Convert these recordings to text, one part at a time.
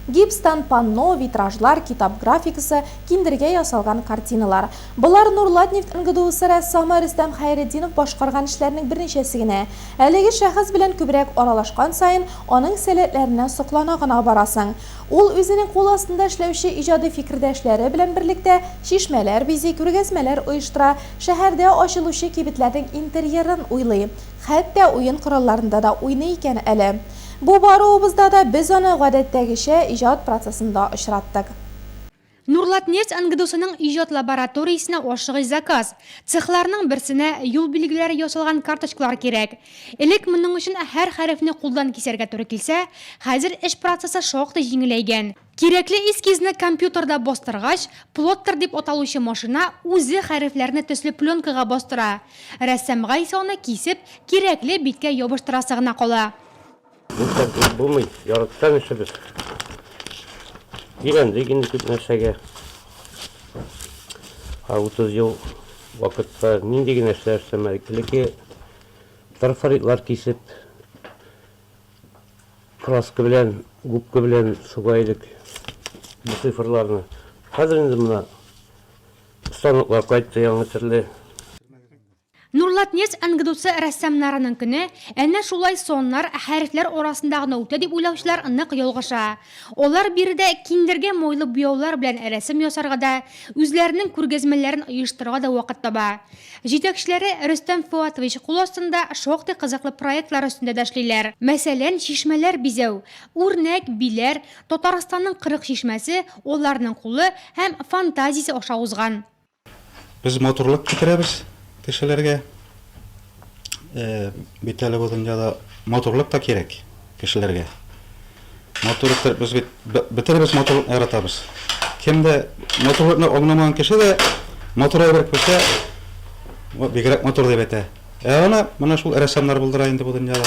Гипстан панно, витражлар, китап графикасы, киндергә ясалган картиналар. Болар Нурлатнефть НГДУсы рәссамы Рөстәм Хәйретдинов башкарган эшләрнең берничәсе генә. Әлеге шәхес белән күбрәк аралашкан саен, аның сәләтләренә соклана гына барасың. Ул үзенең кул астында эшләүче иҗади фикердәшләре белән берлектә чишмәләр бизи, күргәзмәләр оештыра, шәһәрдә ачылучы кибетләрнең интерьерын уйлый. Хәтта уен коралларында да уйный икән әле. Бу баруыбызда да без аны, гадәттәгечә, иҗат процессында очраттык. Нурлатнефть НГДУсының иҗат лабораториясенә ашыгыч заказ. Цехларның берсенә юл билгеләре ясалган карточкалар кирәк. Элек моның өчен һәр хәрефне кулдан кисәргә туры килсә, хәзер эш процессы шактый җиңеләйгән. Кирәкле эскизны компьютерда бастыргач, плоттер дип аталучы машина үзе хәрефләрне төсле пленкага бастыра. Рәссамга исә аны кисеп, кирәкле биткә ябыштырасы гына кала. Бүтән күп булмый, яраткан эшебез. Өйрәндек инде күп нәрсәгә. Ә 30 ел вакытта нинди генә эшләр эшләмәдек. Элекке трафаретлар кисеп, краска белән, губка белән суга идек бу цифрларны. Хәзер инде менә станоклар кайтты яңа төрле. Нурлатнефть НГДУсы рәссамнарының көне әнә шулай саннар, хәрефләр арасында гына үтә дип уйлаучылар нык ялгыша. Алар биредә киндергә майлы буяулар белән рәсем ясарга да, үзләренең күргәзмәләрен оештырырга да вакыт таба. Җитәкчеләре Рөстәм Фоатович кул астында шактый кызыклы проектлар өстендә дә эшлиләр. Мәсәлән, чишмәләр бизәү, Үрнәк, Биләр, Татарстанның 40 чишмәсе аларның кулы һәм фантазиясе аша узган. Без матурлык китерәбез кешеләргә. Бит әле бу дөньяда матурлык та кирәк кешеләргә. Матур итеп без бит бетеребез матурлыкны яратабыз. Кем дә матурлыкны аңламаган кеше дә матур әйбер күрсә, бигрәк матур дип әйтә. Ә аны менә шул рәссамнар булдыра инде бу дөньяда.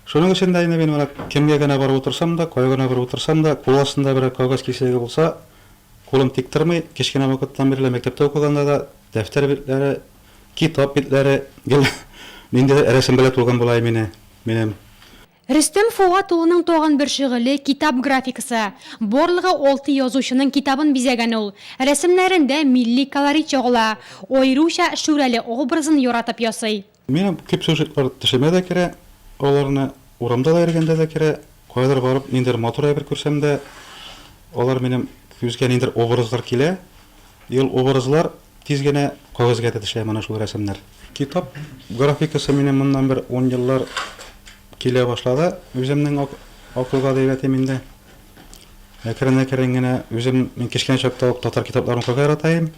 Шуның өчен дә инде мин менә кемгә генә барып утырсам да, кая гына барып утырсам да, кул астында берәр кәгазь кисәге булса, Кулым тик тормый, кечкенә вакыттан бирле мәктәптә укыганда да дәфтәр битләре, китап битләре гел ниндидер рәсем белән тулган була иде минем. Рөстәм Фоат улының тагын бер шөгыле, китап графикасы. Барлыгы алты язучының китабын бизәгән ул. Рәсемнәрендә милли колорит чагыла. Аеруча Шүрәле образын яратып ясый. Минем күп сюжетлар төшемә дә керә, аларны урамда да йөргәндә дә керә, каядыр барып ниндидер матур әйбер күрсәм дә, алар минем күзгә ниндидер образлар килә, и ул образлар тиз генә кәгазьгә дә төшә, менә шул рәсемнәр. Китап графикасы минем моннан бер ун еллар килә башлады, үземнең акылга дип әйтим инде. Әкрен-әкрен генә үзем мин кечкенә чакта ук татар китапларын укырга ярата идем.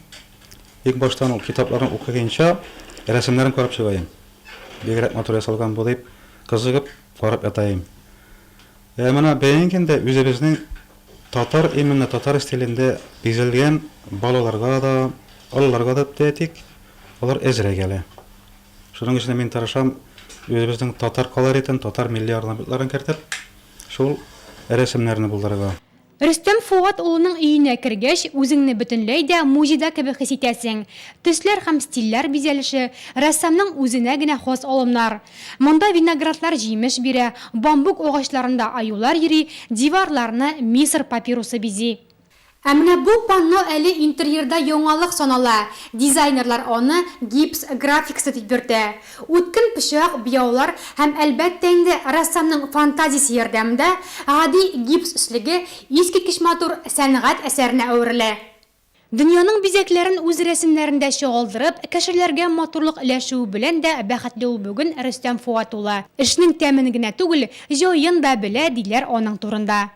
Иң баштан ул китапларны укыгынча, рәсемнәрен карап чыгаем. Бигрәк матур ясалган бу дип, кызыгып карап ятаем. Ә менә бүгенге көндә үзебезнең татар, именно татар стилендә бизәлгән балаларга да, олыларга да дип әйтик, алар әзрәк әле. Шуның өчен мин тырышам үзебезнең татар колоритын, татар милли орнаментларын кертеп, шул рәсемнәрне булдырырга. Рөстәм Фоат улының өенә кергәч, үзеңне бөтенләй дә музейда кебек хис итәсең. Төсләр һәм стильләр бизәлеше, рәссамның үзенә генә хас алымнар. Монда виноградлар җимеш бирә, бамбук агачларында аюлар йөри, диварларны Мисыр папирусы бизи. Ә менә бу панно әле интерьерда яңалык санала, дизайнерлар аны гипс графикасы дип йөртә. Үткен пычак, буяулар һәм, әлбәттә инде, рәссамның фантазиясе ярдәмендә гади гипс өслеге искиткеч матур сәнгать әсәренә әверелә. Дөньяның бизәкләрен үз рәсемнәрендә чагылдырып, кешеләргә матурлык өләшүе белән дә бәхетле ул бүген Рөстәм Фоат улы. Эшнең тәмен генә түгел, җаен да белә, диләр аның турында.